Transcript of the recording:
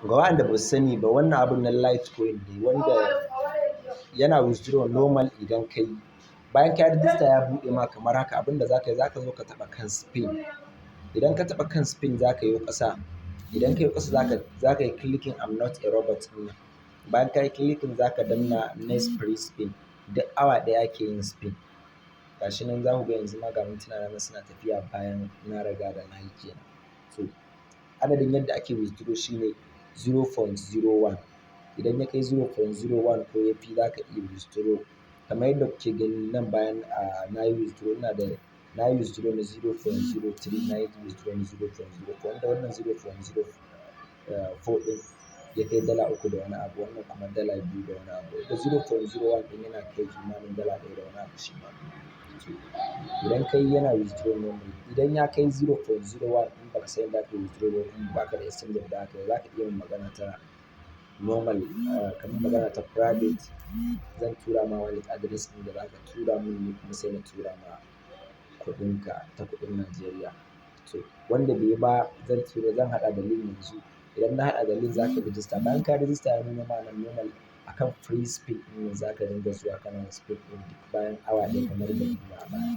Ga waɗanda ba su sani ba, wannan abun na Litecoin ne wanda yana withdraw normal idan ka yi. Bayan ka yi register, ya buɗe ma kamar haka. Abin da za ka yi, za ka zo ka taɓa kan spin. Idan ka taɓa kan spin, za ka yi ƙasa. Idan ka yi ƙasa, za ka yi clicking "I'm not a robot" ɗin nan. Bayan ka yi clicking, za ka danna next free spin. Duk awa ɗaya ake yin spin. Gashi nan, za ku ga yanzu ma ga mintuna nan suna tafiya bayan na riga da na yi kenan. So adadin yadda ake withdraw shine 0.01. Idan ya kai 0.01 ko ya fi, za ka iya withdraw. Kamar yadda kuke gani nan, bayan na yi withdraw, ina da na yi withdraw na 0.03, na yi withdraw na 0.04, wanda wannan 0.04 ɗin ya kai $3 da wani abu, wannan kuma $2 da wani abu. Da 0.01 ɗin yana kai kimanin $1 da wani abu shi ma. So idan ka yi, yana withdraw normal. Idan ya kai 0.01, in baka san yadda aka yi withdraw ba kuma baka da exchange da aka yi, za ka iya yin magana ta normal, kamar magana ta private. Zan tura ma wallet address ɗin da za ka tura mun, ni kuma sai na tura ma kuɗinka ta kuɗin Najeriya. So wanda bai yi ba, zan tura, zan haɗa da link yanzu. Idan na haɗa da link, za ka register. Bayan ka register, ya nuna ma nan normal akan free spin ɗin nan, za ka dinga zuwa kana spin ɗin duk bayan awa ɗaya kamar yadda na nuna a baya.